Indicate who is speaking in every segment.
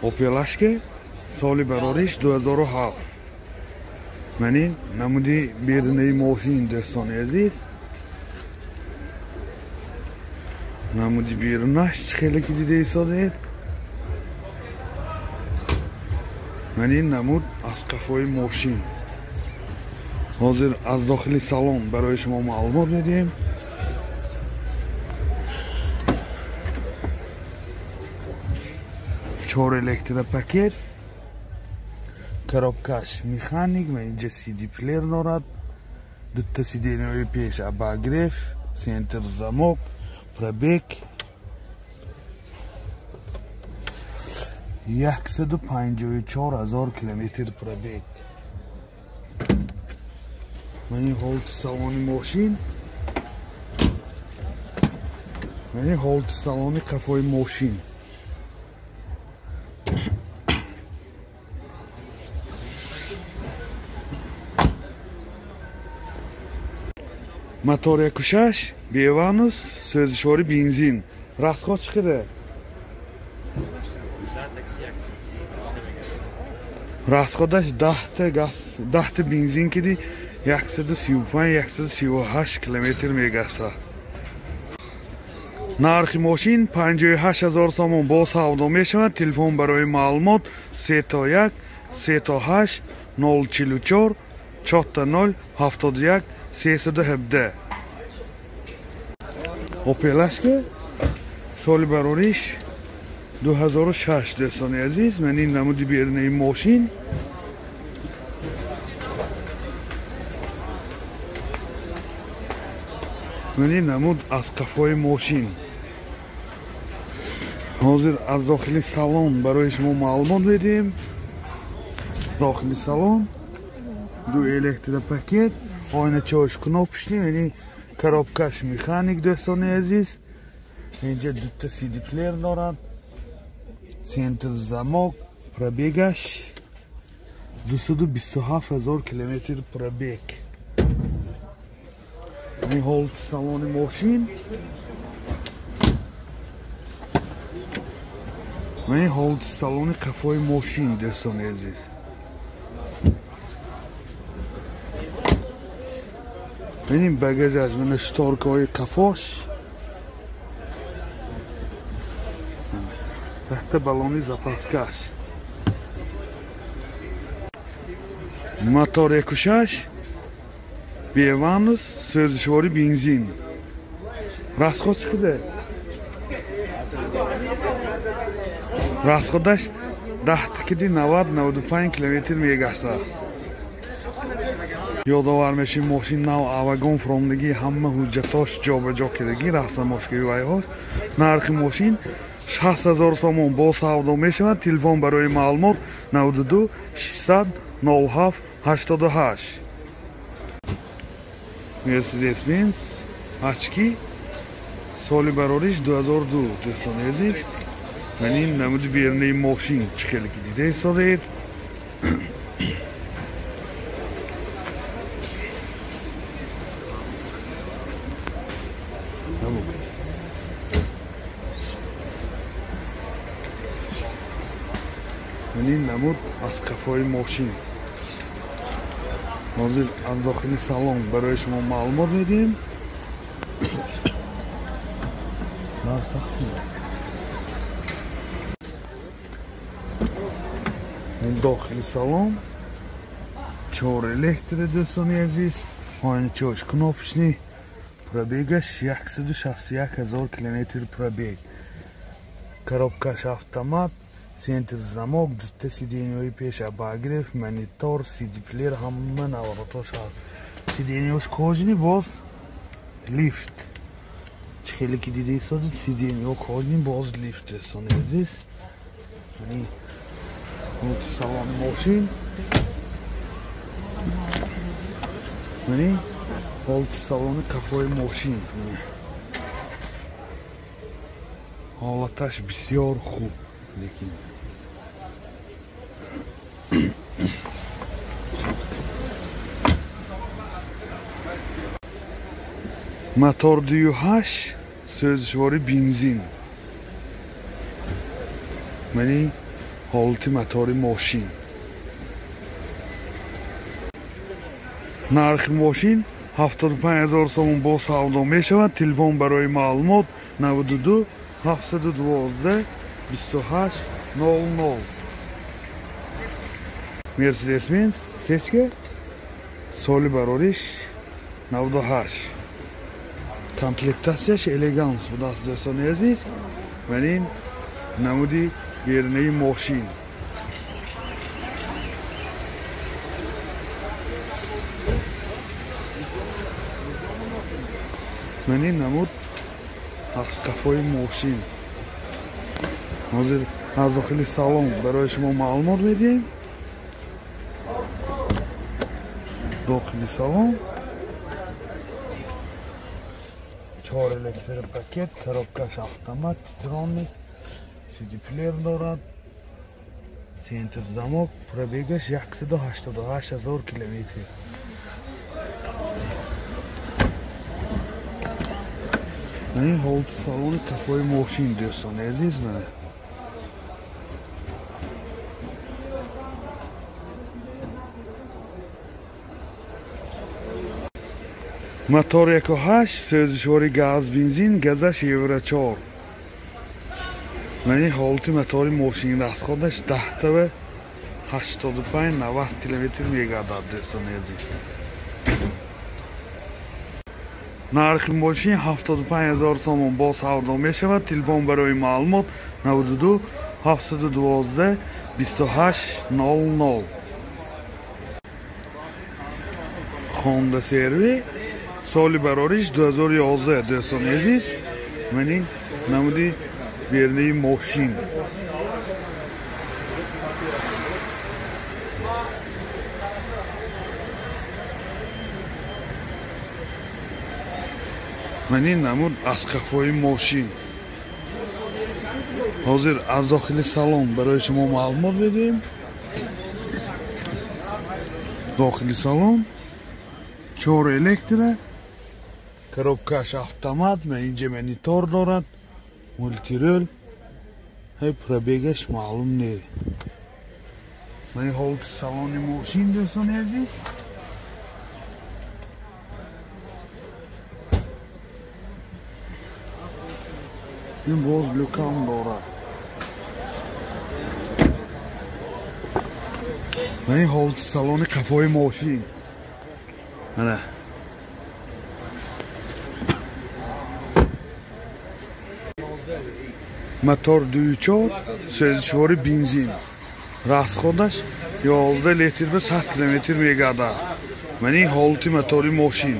Speaker 1: Опелашке соли барориш 2007. Мани намуди берунаи мошин дӯстони азиз. Намуди берунаш хеле ки дида истодед. Мани намуд аз қафои мошин. Ҳозир аз дохили салон барои шумо маълумот медиҳем. Чор электропакет, коробкаш механик, ва инҷа CD плеер дорад, дута сиденьяҳои пеш обогрев, центр замок, пробег 154 000 километр пробег. Мани ҳолати салони мошин, мани ҳолати салони қафои мошин. Мотор 1.6, Беванус, сӯзишвори бензин. Расход чӣ қадар? Расходаш 10 газ, 10 бензин киди 135-138 километр мегашта. Нархи мошин 58 000 сомон бо савдо мешавад. Телефон барои маълумот 3 1 3 8 044 4 0 71 317. Опелашка соли барориш 2006 дӯстони азиз. Ман ин намуди берунаи мошин. Ман ин намуд аз қафои мошин. Ҳозир аз дохили салон барои шумо маълумот медиҳем. Дохили салон ду электропакет, ойначаҳош кнопочный, яъне коробкаш механик дӯстони азиз. Инҷа дута CD плеер дорад, центр замок, пробегаш 227 000 километр пробег. Ин ҳолати салони мошин. Ва ин ҳолати салони қафои мошин дӯстони азиз. Ин багажаш, мана шторкаҳои қафош. Таҳта баллони запаскаш. Мотор 1.6, Беванус, сӯзишвори бензин. Расход чӣ қадар? Расходаш 10 киди 90-95 километр мегашта. Ёдовар мешим, мошин нав авагон фуромдагӣ, ҳама ҳуҷҷатош ҷобаҷо кардагӣ, рафтамошкаи вайҳош. Нархи мошин 60 000 сомон бо савдо мешавад. Телефон барои маълумот 92 600 07 88. Mercedes-Benz Ачки соли барориш 2002 дӯстони азиз. Ман ин намуди берунаи мошин чӣ хеле ки дида истодед. Ман ин намуд аз қафои мошин. Ҳозир аз дохили салон барои шумо маълумот медиҳем. Дохили салон чор электро дӯстони азиз, ойначаҳош кнопочный, пробегаш 161 000 километр пробег. Коробкаш автомат, центр замок, дута сиденьяҳои пеш обогрев, монитор, CD плеер, ҳама наворотош ҳаст. Сиденьяҳош кожаный, боз лифт. Чӣ хеле ки дида истодед, сиденьяҳо кожаный, боз лифт дӯстони азиз. Салони мошин. Мани ҳолати салони қафои мошин. Ҳолаташ бисёр хуб, лекин мотор 2.8, сӯзишвори бензин. Мани ҳолати мотори мошин. Нархи мошин 75 000 сомон бо савдо мешавад. Телефон барои маълумот 92 712 28 00. Mercedes-Benz сечка соли барориш 98. Комплектатсияш элеганс будааст дӯстони азиз. Ва ин намуди берунаи мошин. Ман ин намуд аз қафои мошин. Ҳозир аз дохили салон барои шумо маълумот медиҳем. Дохили салон 4 электропакет, коробкаш автомат, титроник, CD-плеер дорад, центр замок, пробегаш 188 000 километр. Ин ҳолати салони қафои мошин дӯстони азиз. Мана мотор 1.8, сӯзишвори газ бензин, газаш Евро 4. Мани ҳолати мотори мошин расходаш 10 85-90 километр мегардад дӯстони азиз. Нархи мошин 75 000 сомон бо савдо мешавад. Телефон барои маълумот 92 712 28 00. Honda CR-V соли барориш 2011 дӯстони азиз. Ман ин намуди берунаи мошин. Ман ин намуд аз қафои мошин. Ҳозир аз дохили салон барои шумо маълумот медиҳем. Дохили салон 4 электро, коробкаш автомат, инҷа монитор дорад, мултирол, ҳай пробегаш маълум не. Ман ин ҳолати салони мошин дӯстони азиз. Ин боз люкам дорад. Ман ин ҳолати салони қафои мошин. Мана мотор 2.4, сӯзишвори бензин. Расходаш 11 литр ба 100 километр мегардад. Ман ин ҳолати мотори мошин.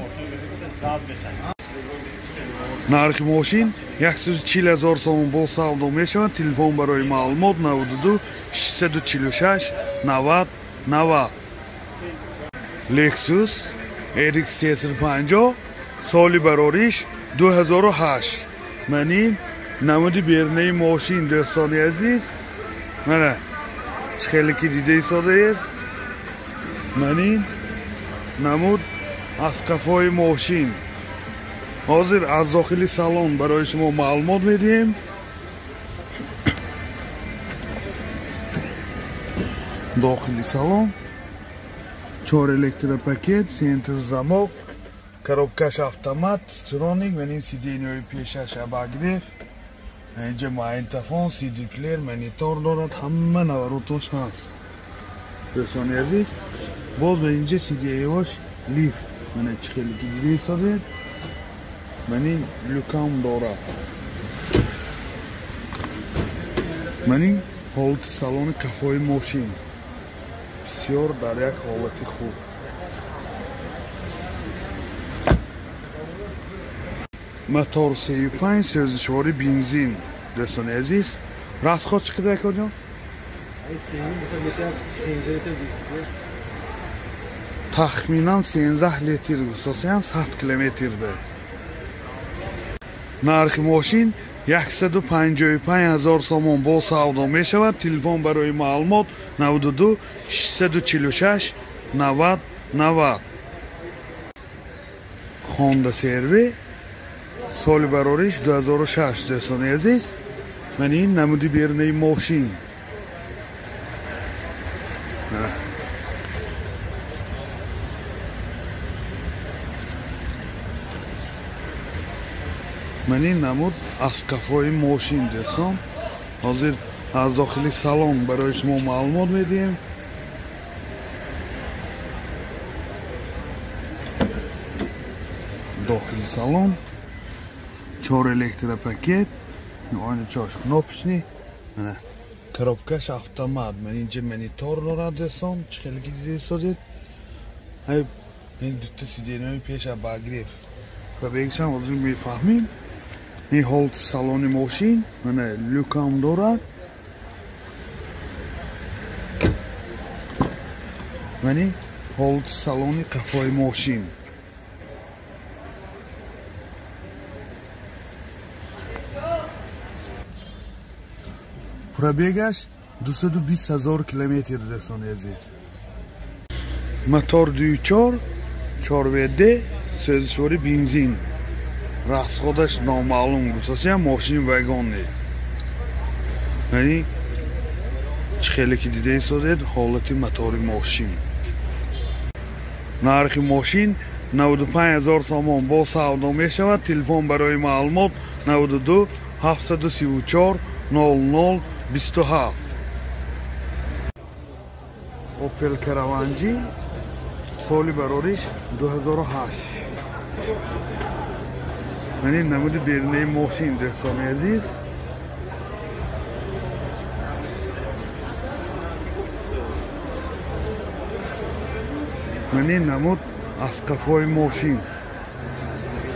Speaker 1: Нархи мошин 140 000 сомон бо савдо мешавад. Телефон барои маълумот 92 646 90 90. Lexus RX 350 соли барориш 2008. Ман ин намуди берунаи мошин дӯстони азиз. Мана хеле ки дида истодаед. Ман ин намуд аз қафои мошин. Ҳозир аз дохили салон барои шумо маълумот медиҳем. Дохили салон 4 электропакет, центр замок, коробкаш автомат, троник, ман ин сиденьяҳои пешаш обогрев, инҷа магнитофон, CD-плеер, монитор дорад, ҳама наворотош ҳаст. Дӯстони азиз, боз инҷа сиденьяҳош лифт, мана чӣ хеле ки дида истодед. Ман ин люкам дорад. Ман ин ҳолати салони қафои мошин бисёр дар як ҳолати хуб. Мотор 3.5, сӯзишвори бензин дӯстони азиз. Расход чӣ қадар акоҷон? Тахминан 13 литр гусосиям 100 километр бе. Нархи мошин 155 000 сомон бо савдо мешавад. Телефон барои маълумот 92 646 90 90. Honda CR-V соли барориш 2006 дӯстони азиз. Ман ин намуди берунаи мошин. Ман ин намуд аз қафои мошин дӯстон. Ҳозир аз дохили салон барои шумо маълумот медиҳем. Дохили салон 4 электропакет, оиначааш кнопочный, мана коробкаш автомат. Ман инҷа монитор дорад дӯстон, чӣ хеле ки дида истодед. Ҳай ин дута сиденияи пеш обогрев. Пробегшам ҳозир мефаҳмем. Ин ҳолати салони мошин, мана люкам дорад. Мани ҳолати салони қафои мошин. Пробегаш 220 000 километр дӯстони азиз. Мотор 2.4 4WD сӯзишвори бензин. Расходаш номаълум гуфтасиям, мошин вагонне. Яъне чӣ хеле ки дида истодед ҳолати мотори мошин. Нархи мошин 95 000 сомон бо савдо мешавад. Телефон барои маълумот 92 734 00 27. Opel Caravan G соли барориш 2008. Ман ин намуди берунаи мошин дӯстони азиз. Ман ин намуд аз қафои мошин.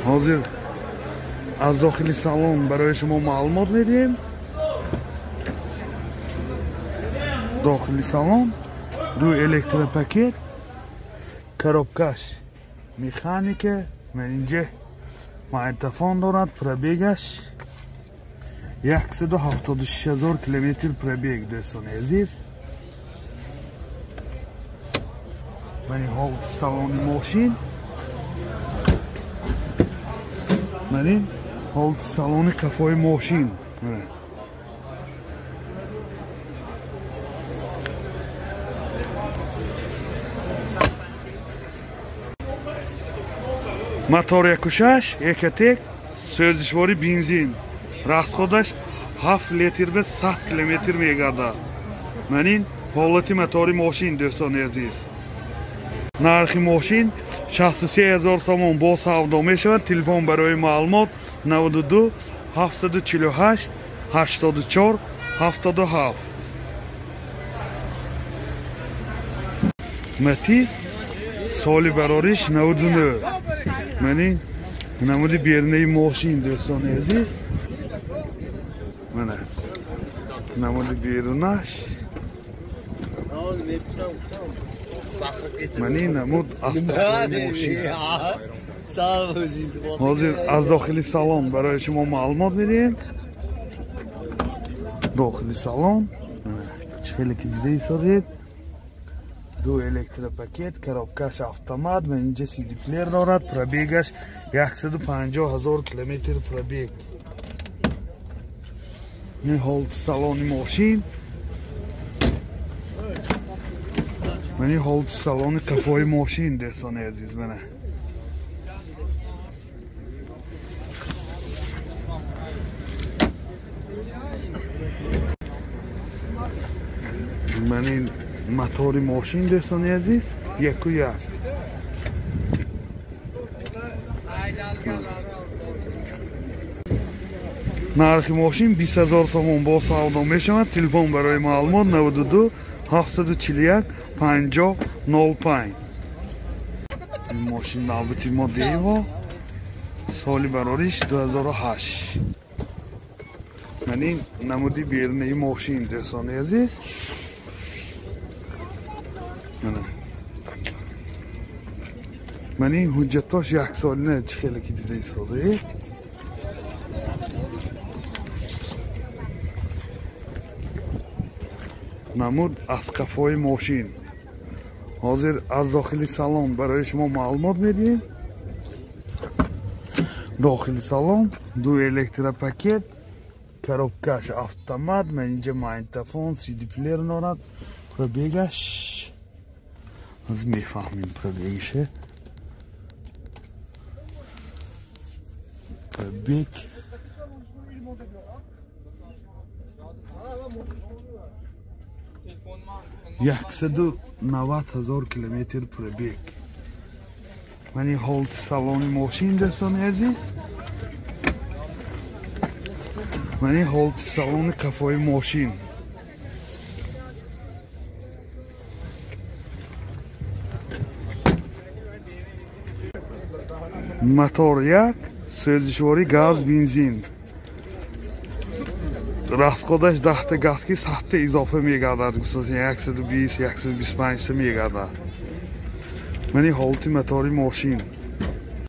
Speaker 1: Ҳозир аз дохили салон барои шумо маълумот медиҳем. Дохили салон ду электропакет, коробкаш механика, ман инҷа магнитофон дорад. Пробегаш 176 000 километр пробег дӯстони азиз. Ман ин ҳолати салони мошин, ман ин ҳолати салони қафои мошин. Мотор 1.6 Ecotec сӯзишвори бензин. Расходаш 7 литр ва 100 километр мегардад. Ман ин ҳолати мотори мошин дӯстони азиз. Нархи мошин 63 000 сомон бо савдо мешавад. Телефон барои маълумот 92 748 84 77. Matiz соли барориш 99. Ман ин намуди берунаи мошин дӯстони азиз. Мана намуди берунаш. Ман ин намуд аз қафои мошин. Ҳозир аз дохили салон барои шумо маълумот медиҳем. Дохили салон чӣ хеле ки дида истодед, ду электропакет, коробкаш автомат, ва инҷа CD плеер дорад. Пробегаш 150 000 километр пробег. Ин ҳолати салони мошин. Ман ин ҳолати салони қафои мошин дӯстони азиз. Мана ман ин мотори мошин дӯстони азиз 1.1. Нархи мошин 20 000 сомон бо савдо мешавад. Телефон барои маълумот 92 741 50 05. Мошин навбати мо Дево соли барориш 2008. Ман ин намуди берунаи мошин дӯстони азиз. Ман ин ҳуҷҷатош яксолина чӣ хеле ки дида истодаед. Намуд аз қафои мошин. Ҳозир аз дохили салон барои шумо маълумот медиҳем. Дохили салон ду электропакет, коробкаш автомат, ман инҷа магнитофон, CD плеер дорад. Пробегаш Аз мефаҳмем пробегише. Пробег 190 000 километр пробег. Мани ҳолати салони мошин, дӯстони азиз. Мани ҳолати салони қафои мошин. Мотор як, сӯзишворӣ газ, бензин. Расходаш 10 газ ки 100 изофа мегардад, 120, 125 мегардад. Мани ҳолати мотори мошин.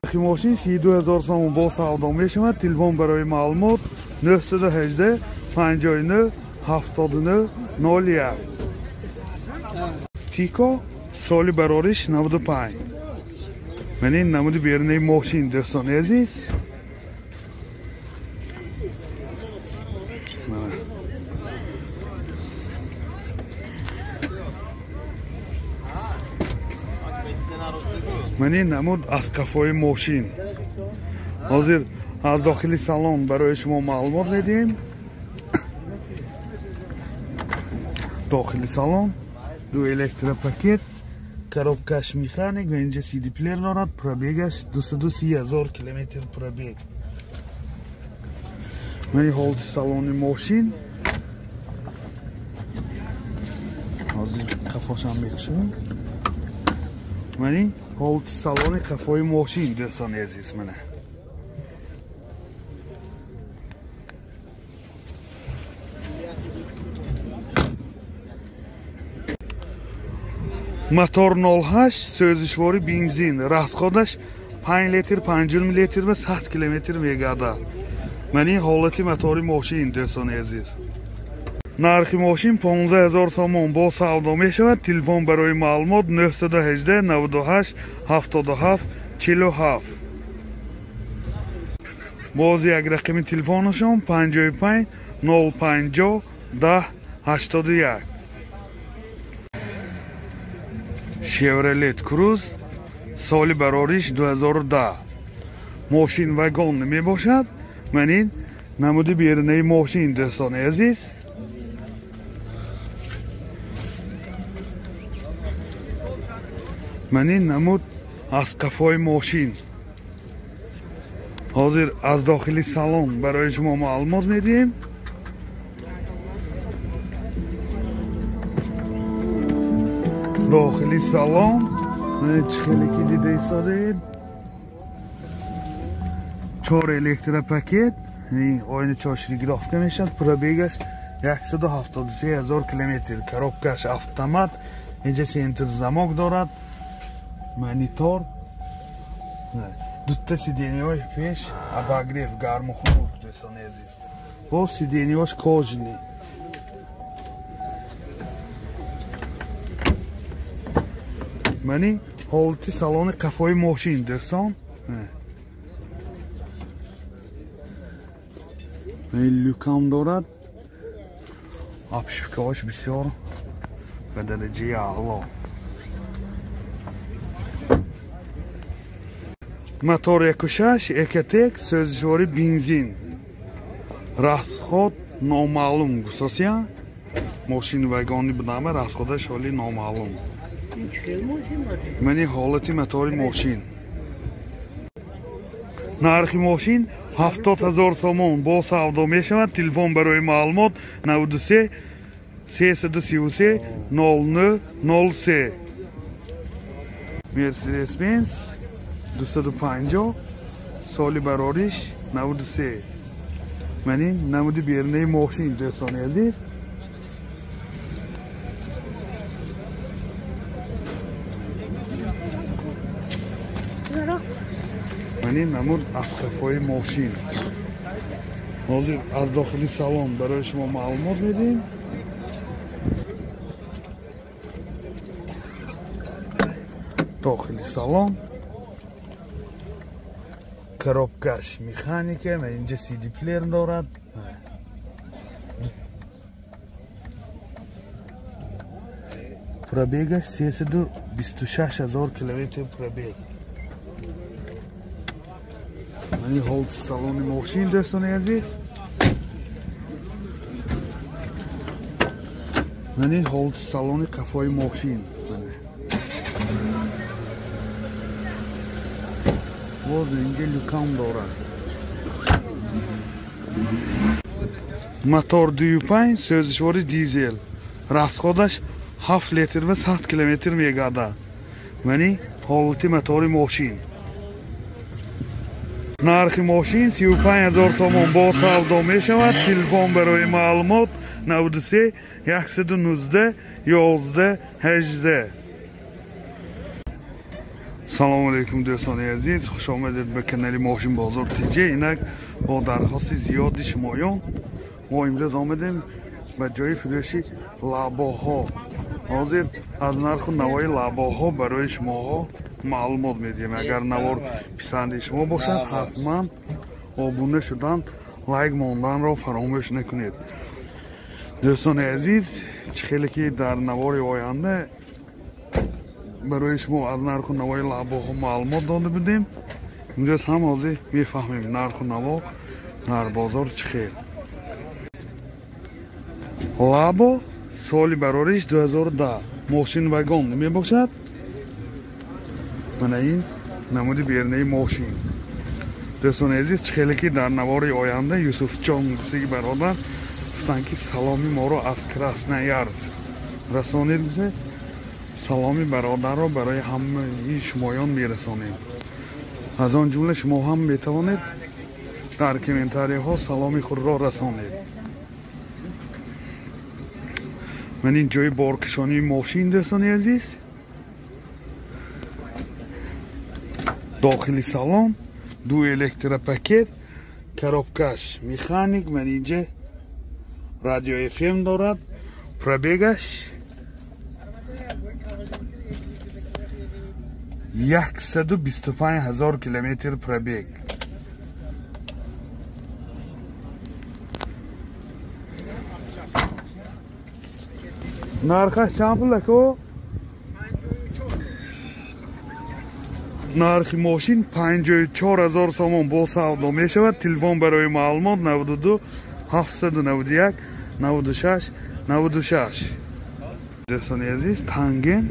Speaker 1: Нархи мошин 32 000 сомон бо савдо мешавад. Телефон барои маълумот 918 59 79 01. Тико соли барориш 95. Мани намуди берунаи мошин, дӯстони азиз. Мани намуд аз қафои мошин. Ҳозир аз дохили салон барои шумо маълумот медиҳем. Дохили салон ду электропакет, коробкаш механик ва инҷа CD плеер дорад. Пробегаш 230 000 километр пробег. Мани ҳолати салони мошин. Ҳозир қафошам мекушам. Мани ҳолати салони қафои мошин, дӯстони азиз, мана. Мотор 08, сӯзишворӣ бензин, расходаш 5 литр, 5 литр ва 100 километр мегардад. Мани ҳолати мотори мошин, дӯстони азиз. Нархи мошин 15 000 сомон бо савдо мешавад. Телефон барои маълумот 918 98 77 47. Боз як рақами телефонашон 55 050 10 81. Chevrolet Cruze соли барориш 2010. Мошин вагон мебошад. Манин намуди берунаи мошин, дӯстони азиз. Манин намуд аз қафои мошин. Ҳозир аз дохили салон барои шумо маълумот медиҳем. Дохили салон чӣ хеле ки дида истодаед, 4 электропакет, оина чош регулировка мешавад. Пробегаш 173 000 километр. Коробкаш автомат, инҷа центр замок дорад, монитор, дута сиденьяҳои пеш обогрев, гарму хунук, дӯстони азиз. Боз сиденьяҳош кожаный. Мани ҳолати салони қафои мошин, дӯстон. Люкам дорад. Обшивкаҳош бисёр ба дараҷаи аъло. Мотор 1.6 Экотек, сӯзишворӣ бензин. Расход номаълум гусосия. Мошин вагони будама, расходаш ҳоли номаълум. Мани ҳолати мотори мошин. Нархи мошин 70 000 сомон бо савдо мешавад. Телефон барои маълумот 93 333 09 03. Mercedes-Benz 250 соли барориш 93. Мани намуди берунаи мошин, дӯстони азиз. Мани намуд аз қафои мошин. Ҳозир аз дохили салон барои шумо маълумот медиҳем. Дохили салон коробкаш механика, инҷа CD плеер дорад. Пробегаш 326 ҳазор километр пробег. Мани ҳолати салони мошин, дӯстони азиз. Мани ҳолати салони қафои мошин. Боз инҷа люкам дорад. Мотор 2.5 сӯзишвори дизел. Расходаш 7 литр ва 100 километр мегардад. Мани ҳолати мотори мошин. Нархи мошин 35 ҳазор сомон бо савдо мешавад. Телефон барои маълумот 93 119 11 18. Салом алейкум дӯстони азиз, хуш омадед ба канали Мошин Бозор ТЖ. Инак бо дархости зиёди шумоён мо имрӯз омадем ба ҷои фурӯши лабоҳо. Ҳозир аз нарху навои лабоҳо барои шумоҳо маълумот медиҳем. Агар навор писанди шумо бошад, ҳатман обуна шудан, лайк монданро фаромӯш накунед. Дӯстони азиз, чӣ хеле ки дар навори оянда барои шумо аз нарху навои лабоҳо маълумот дода будем, имрӯз ҳам ҳозир мефаҳмем нарху наво дар бозор чӣ хел. Лабо соли барориш 2010 мошин вагон мебошад. Мана ин намуди бернаи мошин. Дӯстони азиз, чӣ хеле ки дар навори оянда Юсуфҷон гуфтаги бародар гуфтанд ки саломи моро аз Красноярск расонед, гуфта саломи бародарро барои ҳамаи шумоён мерасонем. Аз он ҷумла шумо ҳам метавонед дар комментариҳо саломи худро расонед. Ман ин ҷои боркашонии мошин, дӯстони азиз. Дохили салон ду электропакет, коробкаш механик. Ман инҷа радио FM дорад. Пробегаш 125 ҳазор километр пробег. Нархаш чанд пул ако? Нархи мошин 54 ҳазор сомон бо савдо мешавад. Телефон барои маълумот 92 791 96 96. Дӯстони азиз, Танген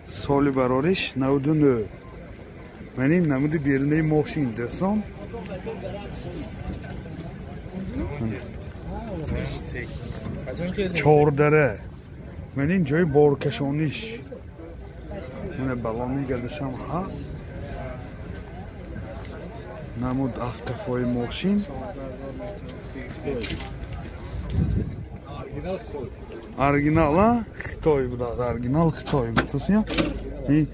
Speaker 1: соли барориш 99. Ман ин намуди берунаи мошин, дӯстон. Чордара. Ман ин ҷои боркашониш. Мана балони газашам ҳаст. Намуд аз қафои мошин. Оригинал, а? Хитой будад, оригинал Хитой гуфтасия. Ин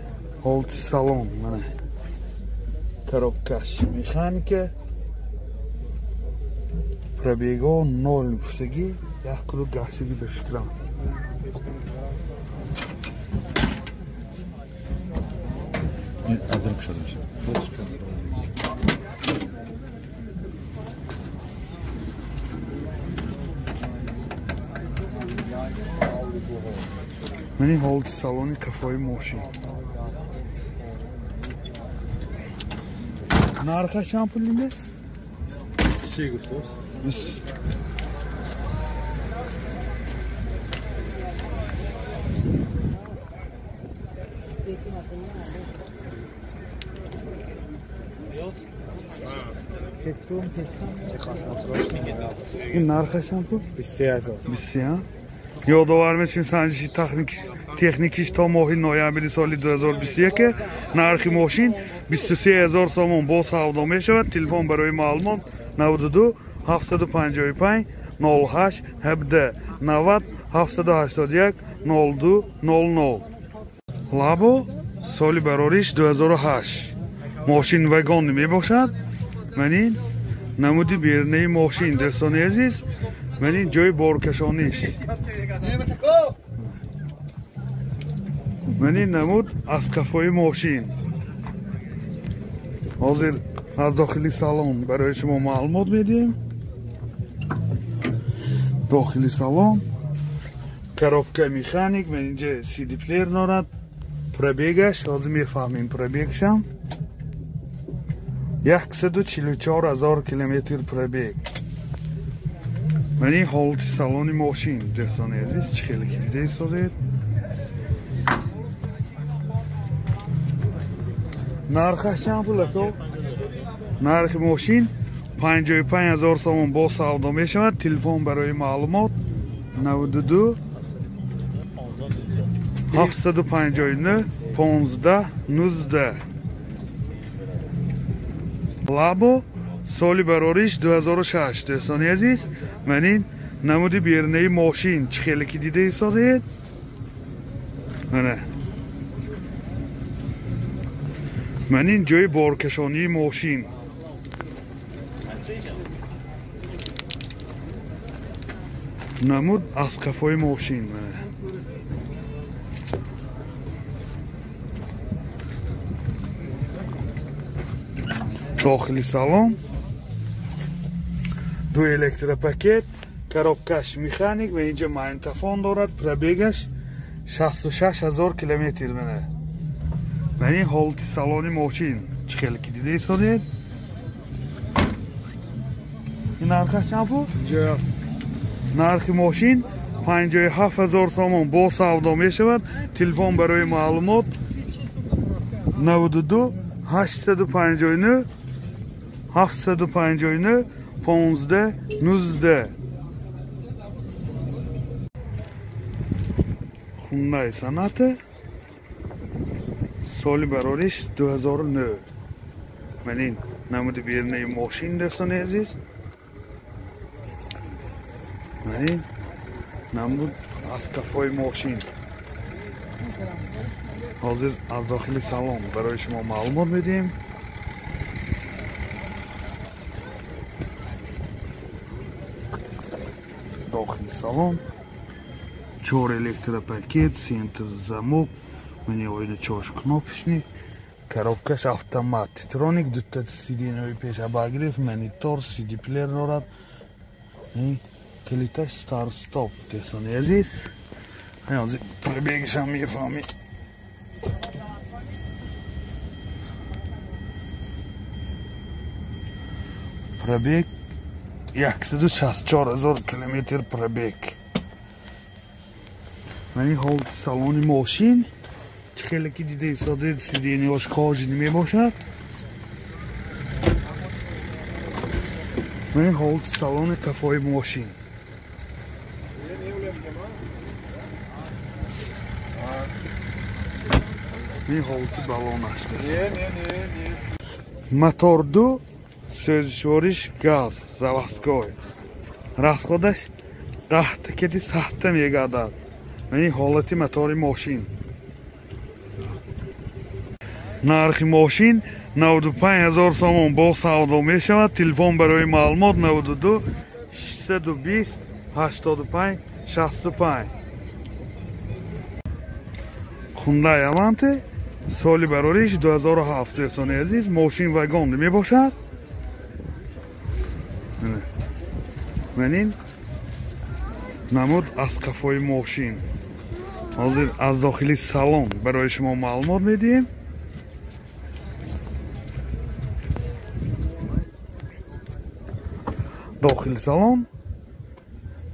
Speaker 1: ҳолати салон, мана. Коробкаш механика. Пробего 0 гуфтагӣ, як кулу гаштагӣ ба фикрам. Ман ин ҳолати салони қафои мошин. Нархаш чанд пул инде?
Speaker 2: 3 гуфтост.
Speaker 1: Ин нархаш чанд пул?
Speaker 2: 23 ҳазор.
Speaker 1: 23, ёдовар мешавем, санҷиши техникиш то моҳи ноябри соли 2021. Нархи мошин 23 ҳазор сомон бо савдо мешавад. Телефон барои маълумот 92 755 08 17 90 781 02 00. Лабо соли барориш 2008. Мошин вагон мебошад. Ман ин намуди берунаи мошин, дӯстони азиз. Ман ин ҷои боркашониш. Ман ин намуд аз қафои мошин. Ҳозир аз дохили салон барои шумо маълумот медиҳем. Дохили салон Коробка механик, ман инҷа CD плеер дорад. Пробегаш, ҳозир мефаҳмем пробегшам. 144 000 километр пробег. Ман ин ҳолати салони мошин, дӯстони азиз, чӣ хеле ки дида истодед. Нархаш чанд пул ако? Нархи мошин 55 000 сомон бо савдо мешавад. Телефон барои маълумот 92 759 15 19. Лабо соли барориш 2006. Дӯстони азиз, ман ин намуди берунаи мошин чӣ хеле ки дида истодед. Мана ман ин ҷои боркашонии мошин. Намуд аз қафои мошин. Дохили салон ду электропакет, коробкаш механик ва инҷа магнитофон дорад. Пробегаш 66 000 километр. Мана ин ҳолати салони мошин чӣ хеле ки дида истодед. Ин нархаш чанд пул? Нархи мошин 57 000 сомон бо савдо мешавад. Телефон барои маълумот 92 859 759 15 19. Hyundai Sonata соли барориш 2009. Ман ин намуди берунаи мошин, дӯстони азиз. Ман ин намуд аз қафои мошин. Ҳозир аз дохили салон барои шумо маълумот медиҳем. Дохили салон 4 электропакет, центр замок, мани оина чош кнопочный, коробкаш автомат, титроник, дута сиденьяи пеш обогрев, монитор, CD плеер дорад. Калиташ старт стоп, дӯстони азиз. Ҳозир пробегашам мефаҳмед. Пробег 164 000 километр пробег. Ман ин ҳолати салони мошин чӣ хеле ки дида истодед, сиденьяш кожаный мебошад. Ман ин ҳолати салони қафои мошин. Ин ҳолати балонаш. Мотор 2, сӯзишвориш газ, заводской. Расходаш 10 кети 100 мегардад. Ман ин ҳолати мотори мошин. Нархи мошин 95 000 сомон бо савдо мешавад. Телефон барои маълумот 92 620 85 65. Hyundai Avante соли барориш 2007. Дӯстони азиз, мошин вагон мебошад. Ман ин намуд аз қафои мошин. Ҳозир аз дохили салон барои шумо маълумот медиҳем. Дохили салон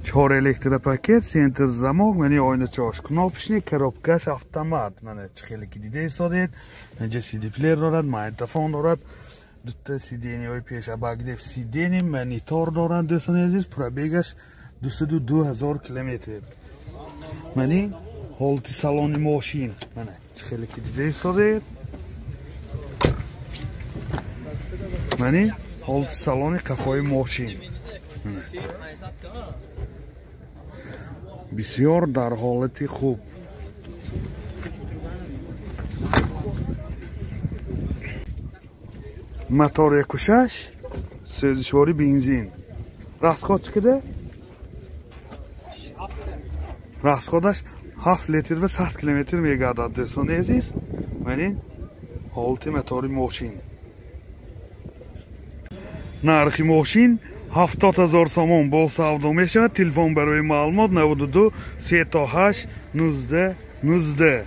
Speaker 1: 4 электропакет, центр замок, мани оиначаош кнопочный, коробкаш автомат. Мана чӣ хеле ки дида истодед. Инҷа CD плеер дорад, магнитофон дорад, дута сиденьяҳои пеш обогрев сиденья, монитор дорад, дӯстони азиз. Пробегаш 202 000 километр. Мани ҳолати салони мошин. Мана чӣ хеле ки дида истодед. Мани ҳолати салони қафои мошин. Бисёр дар ҳолати хуб. Мотор 1.6, сӯзишвори бензин. Расход чӣ кадар? Расходаш 7 литр ва 100 километр мегардад, дӯстони азиз. Ман ин ҳолати мотори мошин. Нархи мошин 70 000 сомон бо савдо мешавад. Телефон барои маълумот 92 38 19 19.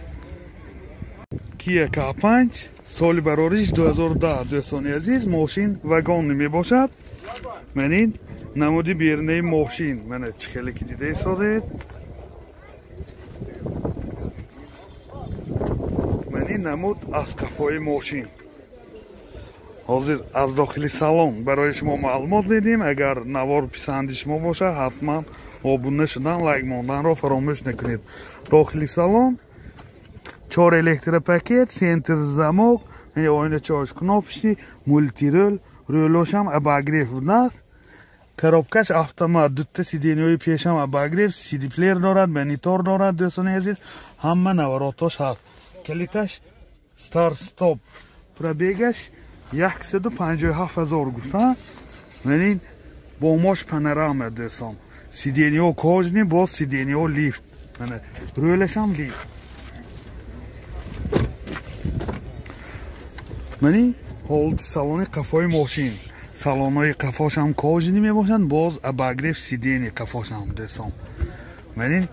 Speaker 1: Kia K5 соли барориш 2010 дӯстони азиз, мошин вагонӣ мебошад. Ман ин намуди берунаи мошин, мана чӣ хеле ки дида истодед. Ман ин намуд аз қафои мошин. Ҳозир аз дохили салон барои шумо маълумот медиҳем. Агар навор писанди шумо бошад, ҳатман обуна шудан, лайк монданро фаромӯш накунед. Дохили салон чор электропакет, центр замок, оиначаҳош кнопочный, мультирул, рӯлошам обогрев будааст. Коробкаш автомат, дута сиденьяҳои пешам обогрев, CD-плеер дорад, монитор дорад, дӯстони азиз, ҳама наворотош ҳаст. Калиташ старт стоп, пробегаш 157 000 гуфта. Ман ин бомош панорама дӯстон. Сиденьяҳо кожаный, боз сиденьяҳо лифт. Мана рӯлашам лифт. Ман ин ҳолати салони қафои мошин. Салонҳои қафошам кожаный мебошанд, боз обогрев сиденья қафошам дӯстон. Ман ин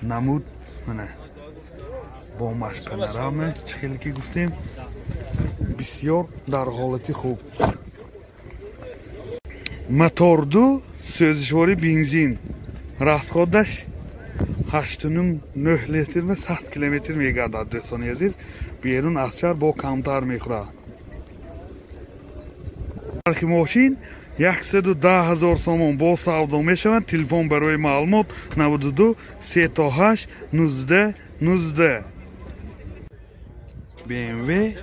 Speaker 1: намуд, мана бомаш панорама, чӣ хеле ки гуфтем, бисёр дар ҳолати хуб. Мотор ду, сӯзишвори бензин, расходаш 8,5-9 литр ва 100 километр мегардад дӯстони азиз. Берун аз шаҳр бо камтар мехӯрад. Нархи мошин 110 000 сомон бо савдо мешавад. Телефон барои маълумот 92 38 19 19. BMW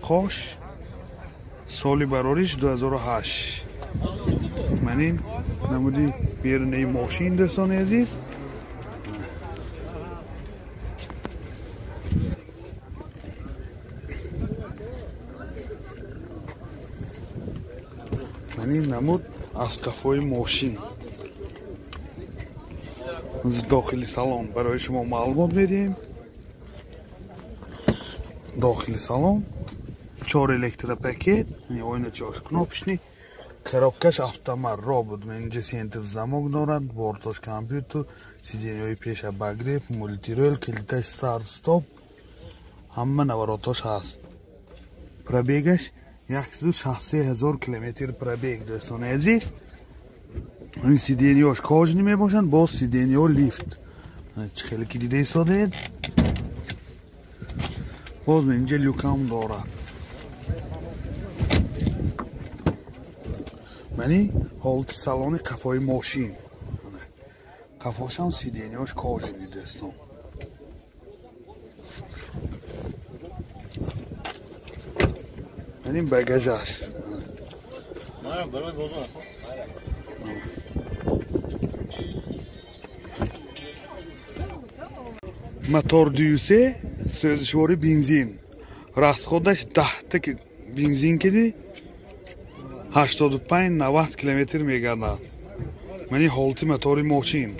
Speaker 1: қош соли барориш 2008. Ман ин намуди берунаи мошин дӯстони азиз. Ман ин намуд аз қафои мошин. Дохили салон барои шумо маълумот медиҳем. Дохили салон чор электропакет, оиначаҳош кнопочный, коробкаш автомат, робот, инҷа центр замок дорад, бортош компютер, сиденьяҳои пеш обогрев, мультирул, калиташ старт стоп, ҳама наворотош ҳаст. Пробегаш 163 000 километр пробег дӯстони азиз. Ин сиденьяҳош кожаный мебошанд, боз сиденьяҳо лифт. Чӣ хеле ки дида истодед. Боз инҷа люкам дорад. Мани ҳолати салони қафои мошин. Қафошам сиденьяҳош кожаный дӯстон. Мани багажаш. Мотор дюсе, сӯзишвори бензин. Расходаш 10 та бензин киди 85-90 километр мегардад. Мани ҳолати мотори мошин.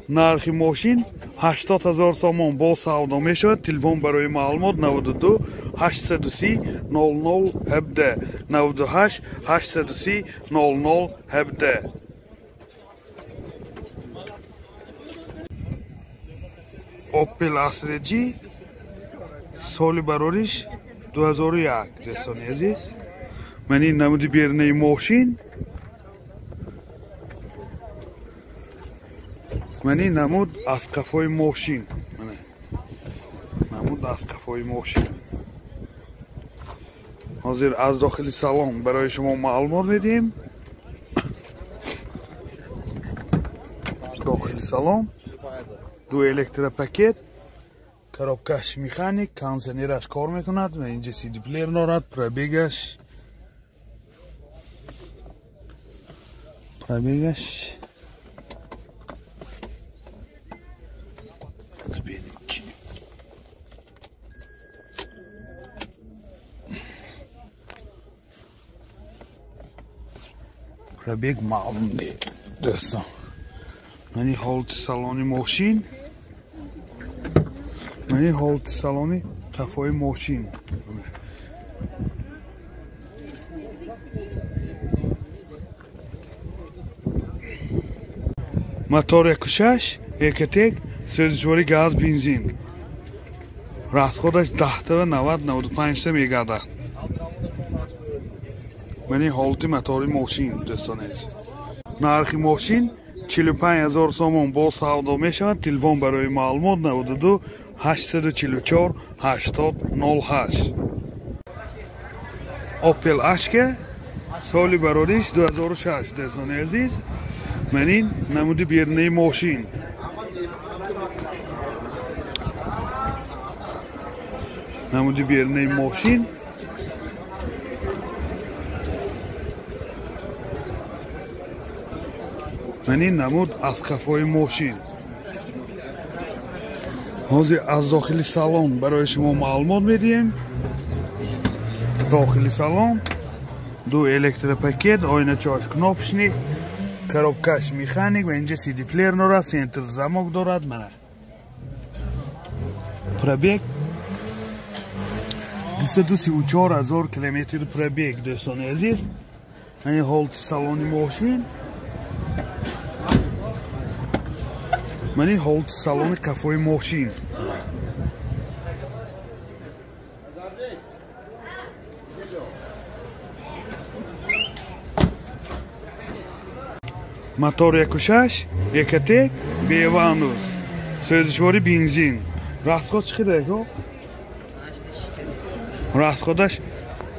Speaker 1: Нархи мошин 80 000 сомон бо савдо мешавад. Телефон барои маълумот 92 830 00 17 98 830 00 17. Opel Astra G соли барориш 2001 дӯстони азиз. Ман ин намуди берунаи мошин. Ман ин намуд аз қафои мошин. Намуд аз қафои мошин. Ҳозир аз дохили салон барои шумо маълумот медиҳем. Дохили салон ду электропакет, коробкаш механик, кондиционераш кор мекунад ва инҷа CD-плеер дорад. Пробегаш пробег маълум не дӯстон. Мани ҳолати салони мошин, мани ҳолати салони қафои мошин. Мотор 1.6 Ecotec, сӯзишвори газ бензин. Расходаш 10.90-95 мегардад. Мани ҳолати мотори мошин дӯстони азиз. Нархи мошин 45 000 сомон боз савдо мешавад. Телефон барои маълумот 92 844 80 08. Opel Astra соли барориш 2006 дӯстони азиз. Манин намуди берунаи мошин. Намуди берунаи мошин. Манин намуд аз қафои мошин. Ҳозир аз дохили салон барои шумо маълумот медиҳем. Дохили салон ду электропакет, оиначаҳош кнопочный, коробкаш механик ва инҷа CD плеер дорад, центр замок дорад. Мана пробег 234 000 километр пробег дӯстони азиз. Ин ҳолати салони мошин. Мани ҳолати салони қафои мошин. Мотор 1.6 Ecotec Беванус, сӯзишвори бензин. Расход чӣ қадар ко? Расходаш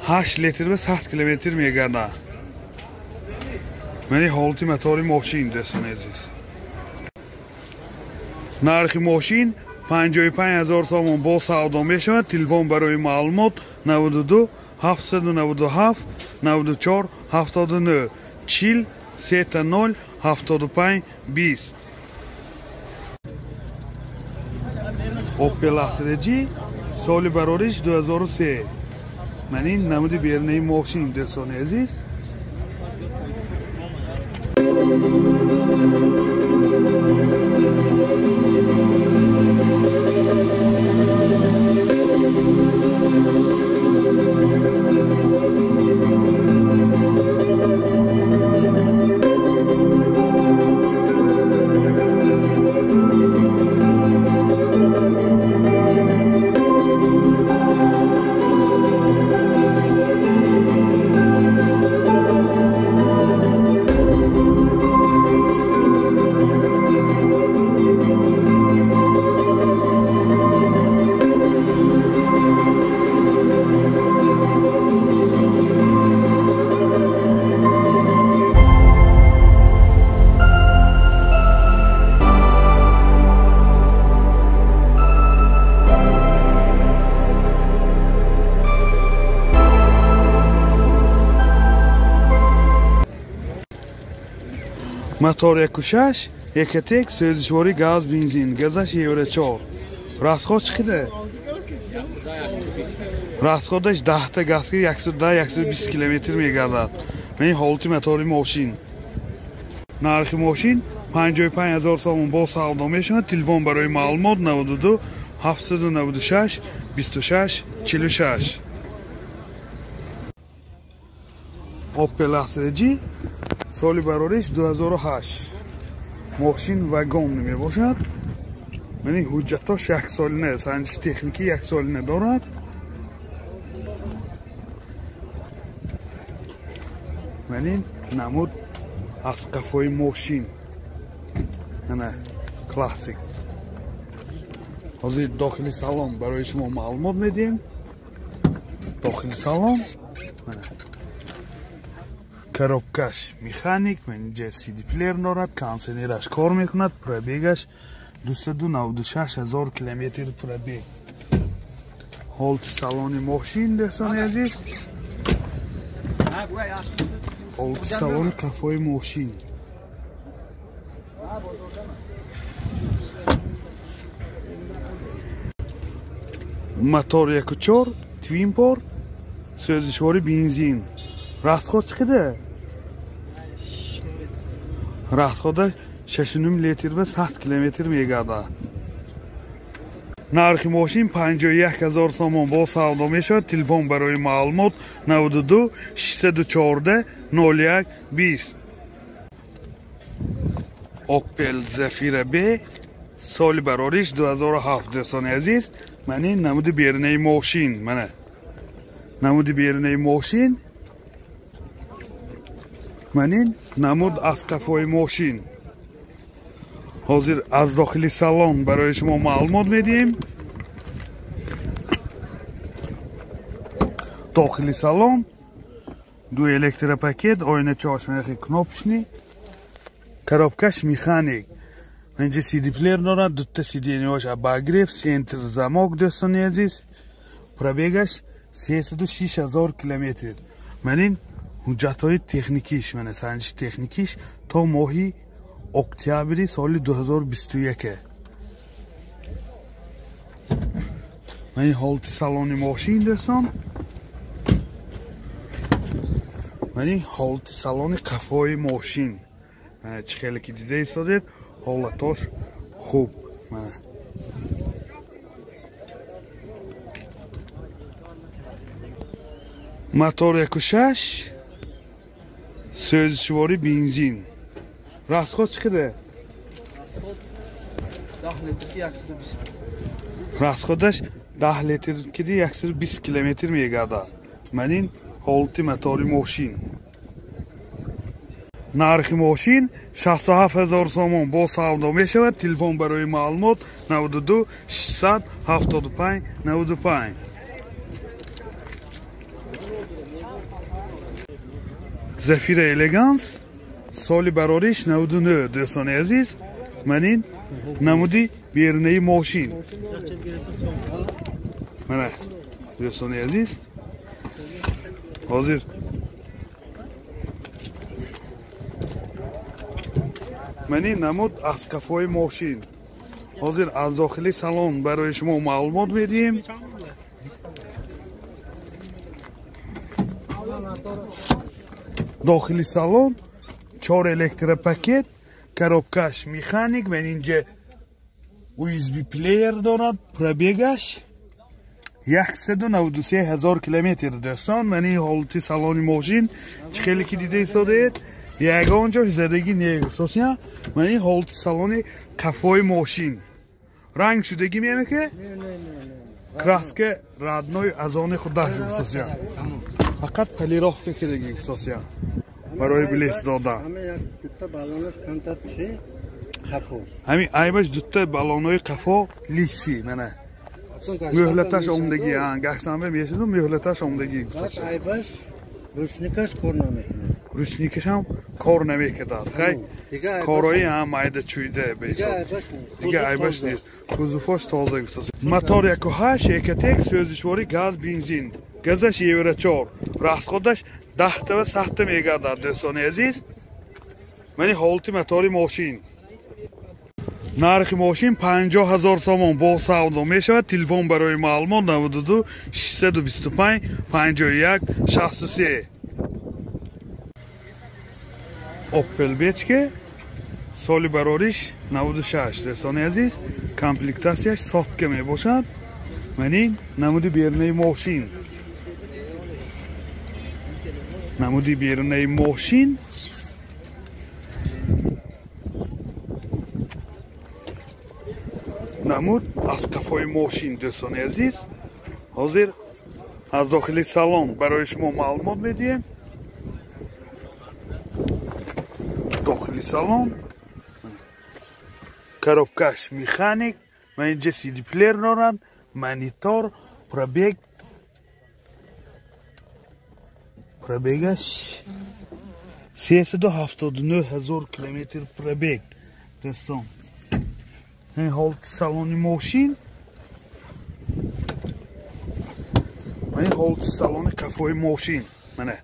Speaker 1: 8 литр ва 100 километр мегардад. Мани ҳолати мотори мошин дӯстони азиз. Нархи мошин 55 000 сомон боз савдо мешавад. Телефон барои маълумот 92 797 94 79 40 30 75 20. Opel Astra G соли барориш 2003. Манин намуди берунаи мошин дӯстони азиз. Мотор 1.6 Ecotec, сӯзишвори газ бензин, газаш Евро 4. Расход чӣ қадар? Расходаш 10 та газки 110-120 километр мегардад. Мани ҳолати мотори мошин. Нархи мошин 55 000 сомон боз савдо мешавад. Телефон барои маълумот 92 796 26 46. Opel Astra G соли барориш 2008. Мошин вагон мебошад. Мани ҳуҷҷатош яксолина, санҷиши техникӣ яксолина дорад. Манин намуд аз қафои мошин. Ана классик. Ҳозир дохили салон барои шумо маълумот медиҳем. Дохили салон мана коробкаш механик, инҷа CD плеер дорад, кондиционераш кор мекунад, пробегаш 296 000 километр пробег. Ҳолати салони мошин дӯстони азиз. Ҳолати салони қафои мошин. Мотор 1.4 Twin-Port, сӯзишвори бензин. Расход чӣ қадар? Расходаш 6.5 литр ва 100 километр мегардад. Нархи мошин 51 000 сомон боз савдо мешавад. Телефон барои маълумот 92 614 01 20. Opel Zafira B соли барориш 2007 дӯстони азиз. Ман ин намуди берунаи мошин, мана намуди берунаи мошин, ман ин намуд аз қафои мошин. Ҳозир аз дохили салон барои шумо маълумот медиҳем. Дохили салон ду электропакет, оиначаош мехи кнопочный, коробкаш механик. Инҷа CD плеер дорад, дута сиденьяш обогрев, центр замок дӯстони азиз. Пробегаш 306 000 километр. Ман ин ҳуҷҷатҳои техникиш, мана санҷиши техникиш то моҳи октябри соли 2021. Ман ин ҳолати салони мошин дӯстон. Ман ин ҳолати салони қафои мошин. Мана чӣ хеле ки дида истодед, ҳолатош хуб. Мана мотор 1.6, сӯзишворӣ бензин. Расход чӣ қадар?
Speaker 2: Расход 10 литр ки 120.
Speaker 1: Расходаш 10 литр ки 120 километр мегардад. Ман ин ҳолати мотори мошин. Нархи мошин 67 000 сомон бо савдо мешавад. Телефон барои маълумот 92 675 95. Зафира Элеганс соли барориш 99 дӯстони азиз. Ман ин намуди берунаи мошин. Мана дӯстони азиз, ҳозир ман ин намуд аз қафои мошин. Ҳозир аз дохили салон барои шумо маълумот медиҳем. Дохили салон 4 электропакет, коробкаш механик, ва инҷа USB плеер дорад. Пробегаш 193 000 километр дӯстон. Ман ин ҳолати салони мошин чӣ хеле ки дида истодаед, ягон ҷо задагӣ нест. Ман ин ҳолати салони қафои мошин. Ранг шудагӣ мемака? Краска родной аз они худаш гуфтосия. Фақат полировка кардагӣ гуфтосия барои блеск додан. Ҳамин айбаш дута баллонҳои қафо лиси. Мана мӯҳлаташ омдагӣ, гаштанба месиду мӯҳлаташ омдагӣ.
Speaker 2: Айбаш ручникаш кор намекунад.
Speaker 1: Ручникаш ҳам кор намекунад. Хай корои ҳам майда чӯйда беҳисоб. Дига айбаш нест. Кузовош тоза гуфтааст. Мотор 1.8 Экотек, сӯзишворӣ газ, бензин. Газаш Евро 4. Расходаш 10 ва 100 мегардад дӯстони азиз. Мани ҳолати мотори мошин. Нархи мошин 50 000 сомон бо савдо мешавад. Телефон барои маълумот 92 625 51 63. Opel Бечке соли барориш 96 дӯстони азиз. Комплектатсияш сотка мебошад. Ман ин намуди берунаи мошин. Намуди берунаи мошин. Намуд аз қафои мошин дӯстони азиз. Ҳозир аз дохили салон барои шумо маълумот медиҳем. Дохили салон коробкаш механик, ман инҷа CD плеер дорад, монитор, пробег. Пробегаш 379 000 километр пробег дӯстон. Ин ҳолати салони мошин. Ин ҳолати салони қафои мошин. Мана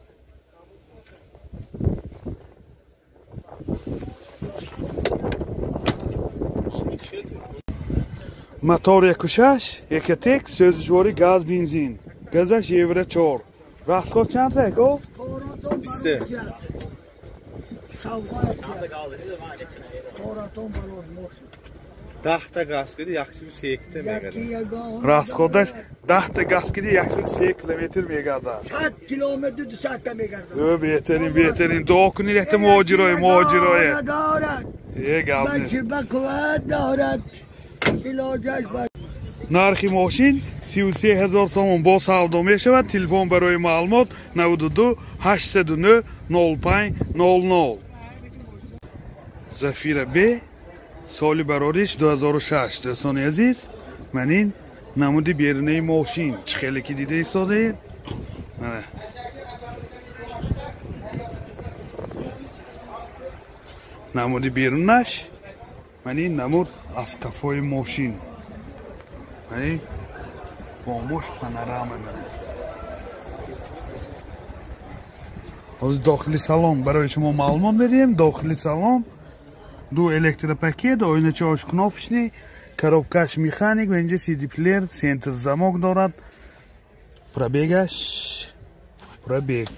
Speaker 1: мотор 1.6 Экотек, сӯзишворӣ газ, бензин. Газаш Евро 4. Расход чанд ако?
Speaker 2: 20. 10 газ киди 103 та мегардад.
Speaker 1: Расходаш 10 та газ киди 103 километр мегардад.
Speaker 3: 100 километр 200 та мегардад.
Speaker 1: Беҳтарин, беҳтарин. Дуо кунед якта муҳоҷирои, муҳоҷирои.
Speaker 3: بچه بقوت دارد علاجش.
Speaker 1: Нархи мошин 33 ҳазор сомон бо савдо мешавад. Телефон барои маълумот 92 809 05 00. Зафира Б соли барориш 2006. Дӯстони азиз, ман ин намуди берунаи мошин чӣ хеле ки дида истодаед. Намуди берунаш, ман ин намуд аз қафои мошин. Ман бомош панорама. Ҳозир дохили салон барои шумо маълумот медиҳем. Дохили салон ду электропакет, оиначаҳош кнопочный, коробкаш механик ва инҷа CD плеер, центр замок дорад. Пробегаш пробег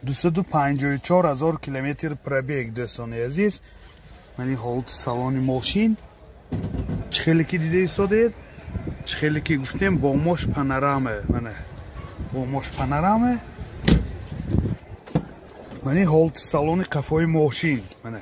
Speaker 1: 254 ҳазор километр пробег. Дӯстони азиз, ман ин ҳолати салони мошин чӣ хеле ки дида истодаед, чӣ хеле ки гуфтем, бомош панорама. Мана бомош панорама. Ман ин ҳолати салони қафои мошин. Мана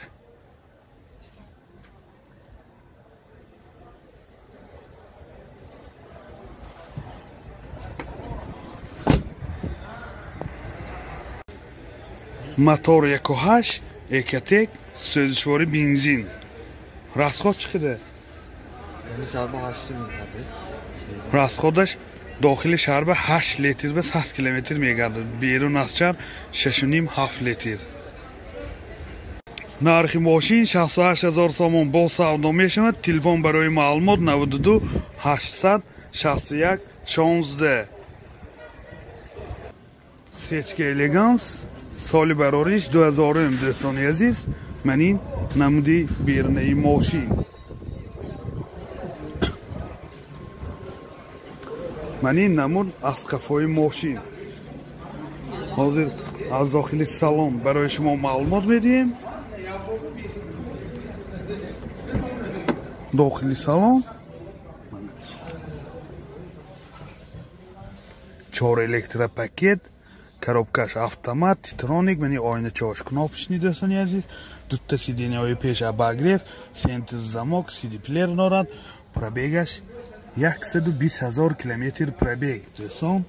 Speaker 1: мотор 1.8 Экотек, сӯзишвори бензин. Расход чӣ қадар? Расходаш дохили шаҳр ба 8 литр ба 100 километр мегардад. Берун аз шаҳр 6.5-7 литр. Нархи мошин 68 ҳазор сомон бо савдо мешавад. Телефон барои маълумот 92 861 16. Сечка Элеганс соли барориш 2000. Дӯстони азиз, ман ин намуди берунаи мошин. Ман ин намуд аз қафои мошин. Ҳозир аз дохили салон барои шумо маълумот медиҳем. Дохили салон 4 электропакет, коробкаш автомат, титроник, мани оиначаҳош кнопочный. Дӯстони азиз, дута сиденьяҳои пеш обогрев, центр замок, CD плеер дорад. Пробегаш 120 ҳазор километр пробег. Дӯстон,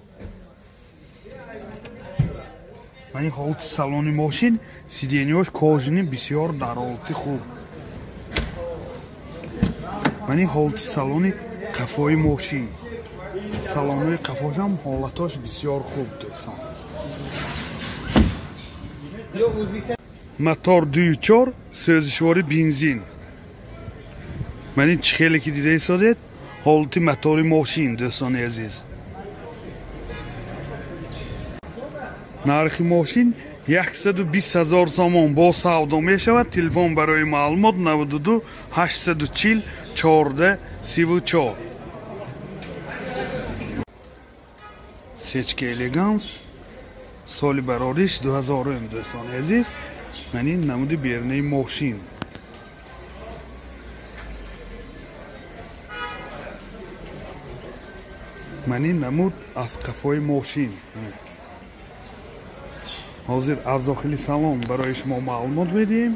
Speaker 1: мани ҳолати салони мошин, сиденьяҳош кожаный, бисёр дар ҳолати хуб. Мани ҳолати салони қафои мошин. Салонҳои қафошам ҳолатош бисёр хуб, дӯстон. Мотор 2.4 сӯзишвори бензин. Ман ин чӣ хеле ки дида истодед, ҳолати мотори мошин, дӯстони азиз. Нархи мошин 120 ҳазор сомон бо савдо мешавад. Телефон барои маълумот 92 840 14 34. Сечка Элеганс соли барориш 2000. Дӯстони азиз, ман ин намуди берунаи мошин. Ман ин намуд аз қафои мошин. Ҳозир аз дохили салон барои шумо маълумот медиҳем.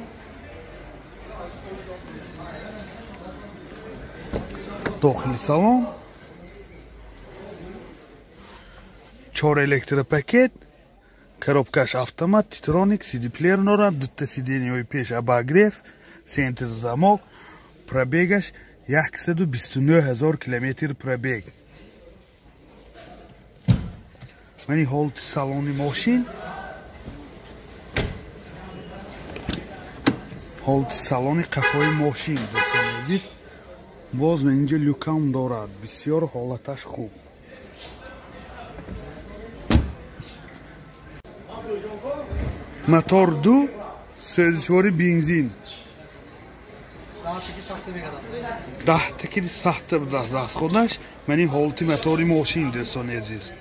Speaker 1: Дохили салон 4 электропакет, коробкаш автомат, титроник, CD плеер дорад, дута сиденьяҳои пеш обогрев, центр замок, пробегаш 129 ҳазор километр пробег. Ман ин ҳолати салони мошин, ҳолати салони қафои мошин. Дӯстони азиз, боз ман инҷа люкам дорад, бисёр ҳолаташ хуб. Мотор 2 сӯзишвори бензин. 10 таки сахта расходаш. Ман ин ҳолати мотори мошин, дӯстони азиз.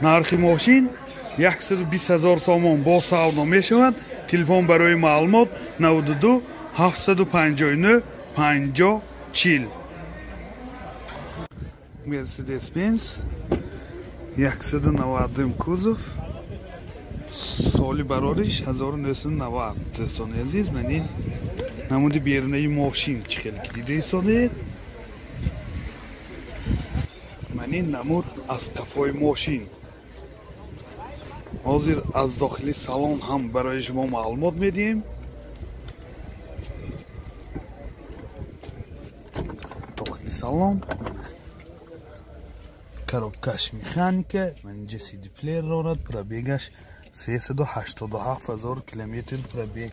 Speaker 1: Нархи мошин 120 ҳазор сомон бо савдо мешавад. Телефон барои маълумот 92 759 50 40. Мерседес Бенз 190 кузов. Соли барориш 1990. Дӯстони азиз, ман ин намуди берунаи мошин чӣ хеле ки дида истодед. Ман ин намуд аз қафои мошин. Ҳозир аз дохили салон ҳам барои шумо маълумот медиҳем. Дохили салон коробкаш механика, ман инҷа CD плеер дорад, пробегаш 387 000 километр пробег.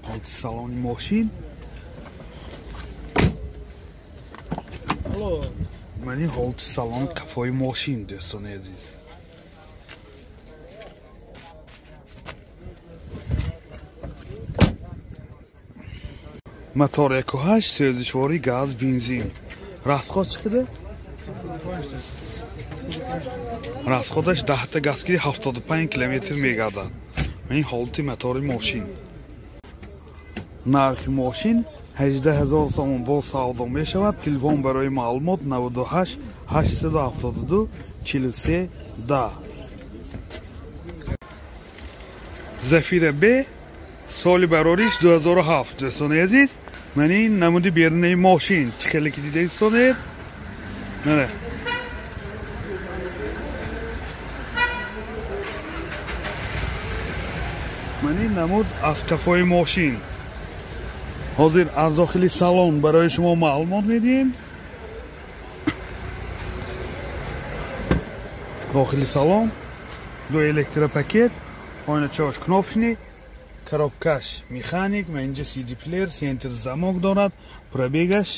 Speaker 1: Ҳолати салони мошин. Ман ин ҳолати салони қафои мошин, дӯстони азиз. Мотор 1.8, сӯзишворӣ газ, бензин. Расход чӣ қадар? Расходаш 10 газгири 75 километр мегардад. Ин ҳолати мотори мошин. Нархи мошин 18 000 сомон бо савдо мешавад. Телефон барои маълумот 98 872 43 10. Зафира Б соли барориш 2007. Дӯстони азиз, ман ин намуди берунаи мошин чӣ хеле ки дида истодед. Мана ман ин намуд аз қафои мошин. Ҳозир аз дохили салон барои шумо маълумот медиҳем. Дохили салон ду электропакет, ойначаош кнопочный, коробкаш механик, ман инҷа CD плеер, центр замок дорад, пробегаш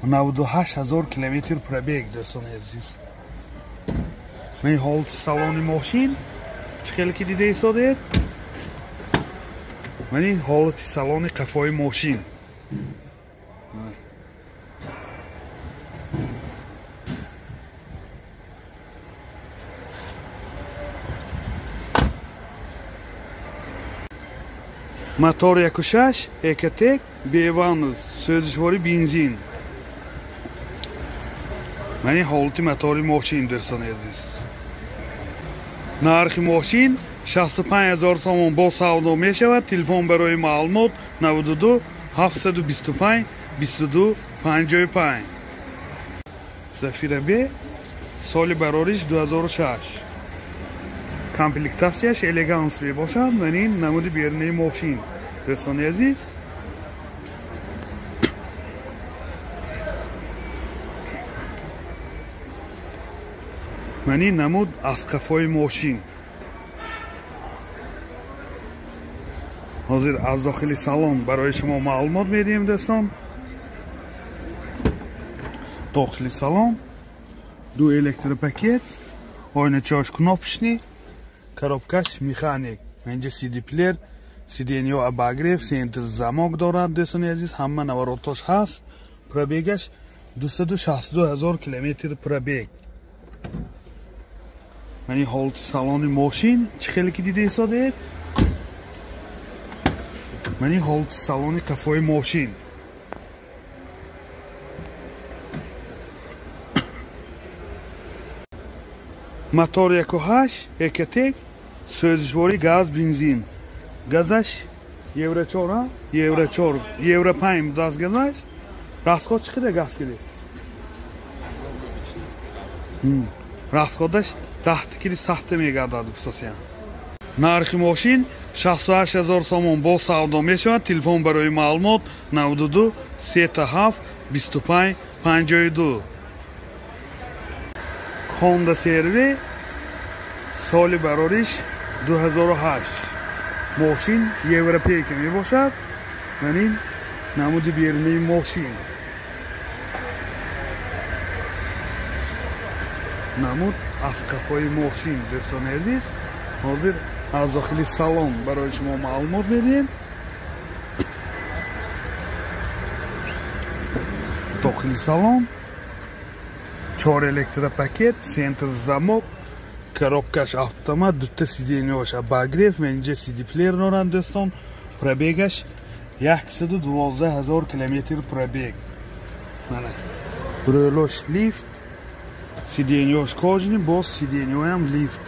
Speaker 1: 98 000 километр пробег, дӯстони азиз. Ман ҳолати салони мошин чӣ хеле ки дида истодед. Ман ин ҳолати салони қафои мошин. Мотор 1.6, Экотек, Беванус, сӯзишворӣ бензин. Ман ин ҳолати мотори мошин, дӯстони азиз. Нархи мошин 65 000 сомон бо савдо мешавад. Телефон барои маълумот 92 725 22 55. Зафира Б соли барориш 2006. Комплектатсияш элеганс мебошад. Ман ин намуди берунаи мошин, дӯстони азиз. Ман ин намуд аз қафои мошин. Ҳозир аз дохили салон барои шумо маълумот медиҳем, дӯстон. Дохили салон ду электропакет, ойначаош кнопочный, коробкаш механик, инҷа CD плеер, сиденьё обогрев, центр замок дорад, дӯстони азиз. Ҳама наворотош ҳаст. Пробегаш 262 000 километр пробег. Ман ин ҳолати салони мошин чӣ хеле ки дида истодед. Ман ин ҳолати салони қафои мошин. Мотор 1.8, Экотек, сӯзишворӣ газ, бензин. Газаш Евро 4, Евро 4, Евро 5 будааст газаш. Расход чӣ қадар газ киди? Расходаш 10 кили сахта мегардад, гуфтасиям. Нархи мошин 68 000 сомон бо савдо мешавад. Телефон барои маълумот 92 37 25 52. Honda CR-V соли барориш 2008. Мошин европейка мебошад. Ман ин намуди берунаи мошин. Намуд аз қафои мошин, дӯстони азиз. Ҳозир аз дохили салон барои шумо маълумот медиҳем. Дохили салон 4 электропакет, центр замок, коробкаш автомат, дута сиденьёш обогрев, инҷа CD плеер дорад, дӯстон. Пробегаш 112 000 километр пробег. Мана рӯлош лифт, Сиденьёш кожаный, боз сиденьёям лифт.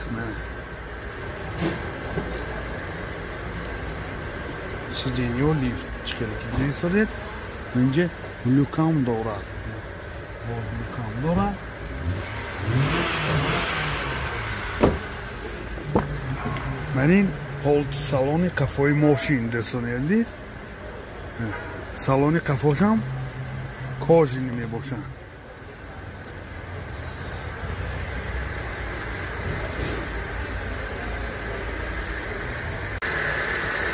Speaker 1: Сиденьё лифт. Чӣ хеле ки дида истодед. Инҷа люкам дорад. Боз люкам дорад. Ман ин ҳолати салони қафои мошин, дӯстони азиз. Салони қафошам кожаный мебошад.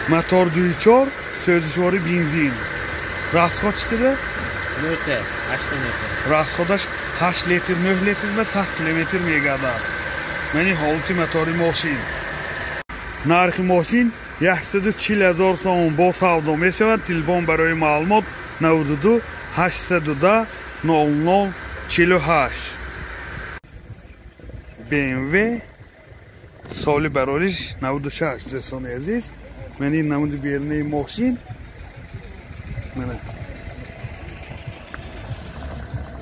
Speaker 1: Мотор 2.4, сӯзишвори бензин. Расход чӣ қадар?
Speaker 2: 8 литр.
Speaker 1: Расходаш 8 литр, 9 литр ва 100 километр мегардад. Ман ин ҳолати мотори мошин. Нархи мошин 140 000 сомон бо савдо мешавад. Телефон барои маълумот 92 810 00 48. BMW соли барориш 96, дӯстони азиз. Ман ин намуди берунаи мошин.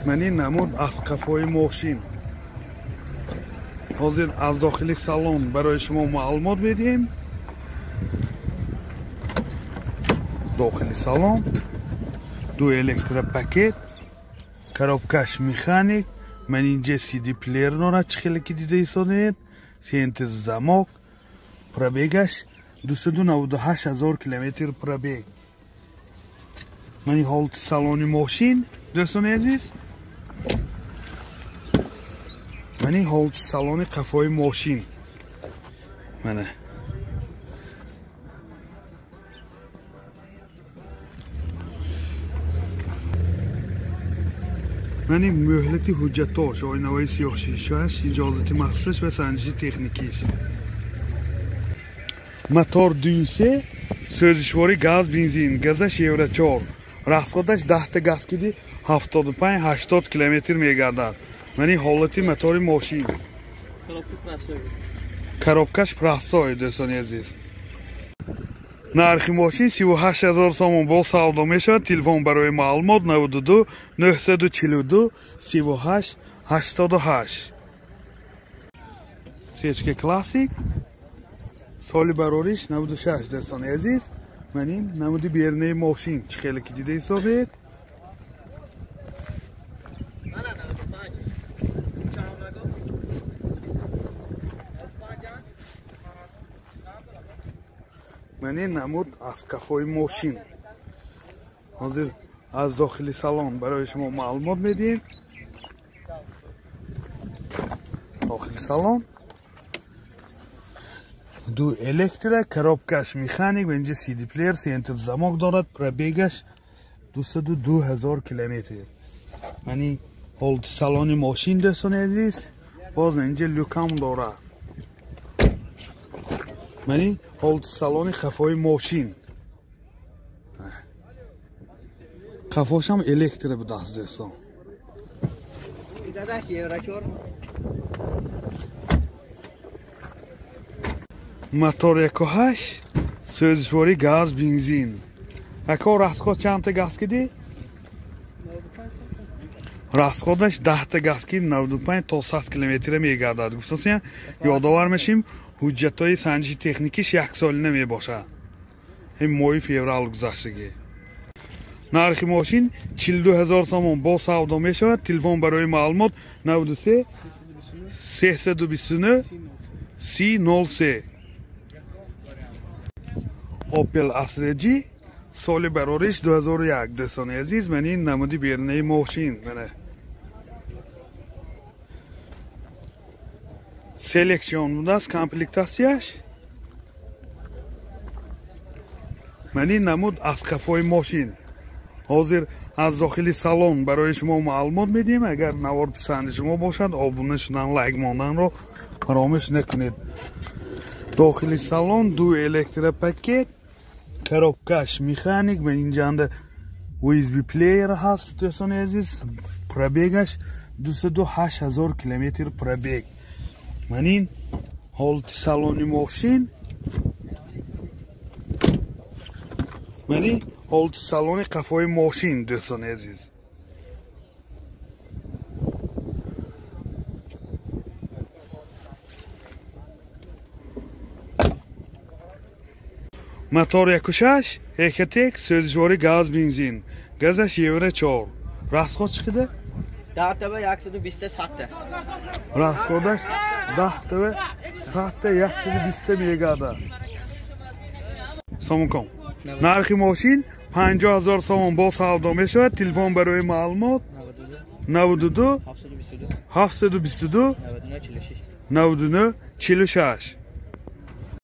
Speaker 1: Ман ин намуд аз қафои мошин. Ҳозир аз дохили салон барои шумо маълумот медиҳем. Дохили салон ду электропакет, коробкаш механик. Ман инҷа CD плеер дорад, чӣ хеле ки дида истодед. Центр замок, пробегаш 298 000 километр пробег. Ман ин ҳолати салони мошин, дӯстони азиз. Ман ин ҳолати салони қафои мошин. Мана. Ман ин муҳлати ҳуҷҷатош, оинаҳои сиёҳшишааш, иҷозати махсусаш ва санҷиши техникиш. Мотор 2.3, сӯзишвори газ бензин, газаш Евро 4. Расходаш 10 та газ киди 75-80 километр мегардад. Ман ин ҳолати мотори мошин. Коробкаш простой, дӯстони азиз. Нархи мошин 38 000 сомон бо савдо мешавад. Телефон барои маълумот 92 942 38 88. Сечка классик соли барориш 96, дӯстони азиз. Ман ин намуди берунаи мошин, чӣ хеле ки дида истодед. Ман ин намуд аз қафои мошин. Ҳозир аз дохили салон барои шумо маълумот медиҳем. Дохили салон ду электро, коробкаш механик, ва инҷа CD плеер, центр замок дорад, пробегаш 202 000 километр. Ман ин ҳолати салони мошин, дӯстони азиз. Боз инҷа люкам дорад. Ман ин ҳолати салони қафои мошин. Қафошам электро будааст, дӯстон.
Speaker 2: Дадаш Евро 4.
Speaker 1: Мотор 1.8, сӯзишвори газ бензин. Ако расход чандта газ киди? Расходаш 10 та газ киди 95 то 100 километр мегардад. Гуфтасия, ёдовар мешим, ҳуҷҷатҳои санҷиши техникиш яксолина мебошад. Ин моҳи феврал гузаштагӣ. Нархи мошин 42 000 сомон бо савдо мешавад. Телефон барои маълумот 93 329 30 03. Opel Astra G соли барориш 2001, дӯстони азиз. Ман ин намуди берунаи мошин. Мана селекцион будааст комплектатсияш. Ман ин намуд аз қафои мошин. Ҳозир аз дохили салон барои шумо маълумот медиҳем. Агар навор писанди шумо бошад, обуна шудан, лайк монданро фаромӯш накунед. Дохили салон ду электропакет, коробкаш механик, ва инҷанда USB плеер ҳаст, дӯстони азиз. Пробегаш 208 000 километр пробег. Ман ин ҳолати салони мошин. Ман ин ҳолати салони қафои мошин, дӯстони азиз. Мотор 1.6, Ecotec, сӯзишвори газ, бензин. Газаш Евро 4. Расход чӣ қадар?
Speaker 2: 10 та 120 сатта.
Speaker 1: Расходаш 10 та сатта 120 мегада. Сомон. Нархи мошин 50 000 сомон бо савдо мешавад. Телефон барои маълумот 92 722 99 46.